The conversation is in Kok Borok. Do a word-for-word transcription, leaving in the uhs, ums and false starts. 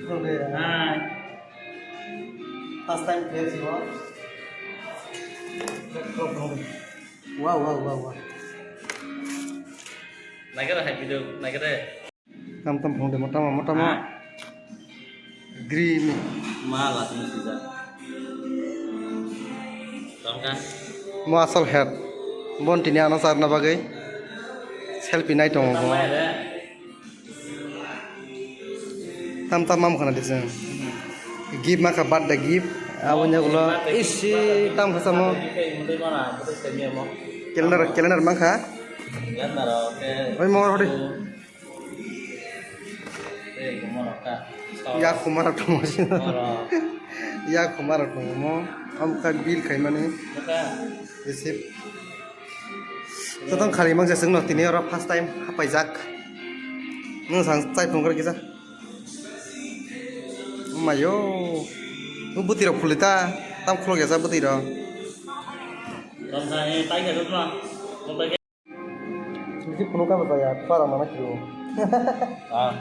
Hi. First time K F C mo. Wow, wow, wow, wow. Naikhe de hai video, naikhe de. Tam tam phone de, motama, motama. Ha? Green. Ma la sini sisa. Tongka. Mo asal head. Bon tini ano sarna bagwi. Selfie nai tongo bo. Tongma ya de. Tam tam mam khana diseng. Gift makha birthday gift. Abo nya ulo isi tam khasamo. Calendar, calendar makha. Oi mor hodi. Ya khumar tongo sino. Ya khumar tongo mo. Am kha bill khaimani. Receipt. Totong khali mang jeseng no tini oro first time hapai jak. Nung sang chai phung kisa. Mayo. Nung buti rok khulita. Tam khulok ya sa buti rok. Rom sa ni tai ka dut ma. Bisi phunuk ka bwsa ya, khwra mana kilo. Ah.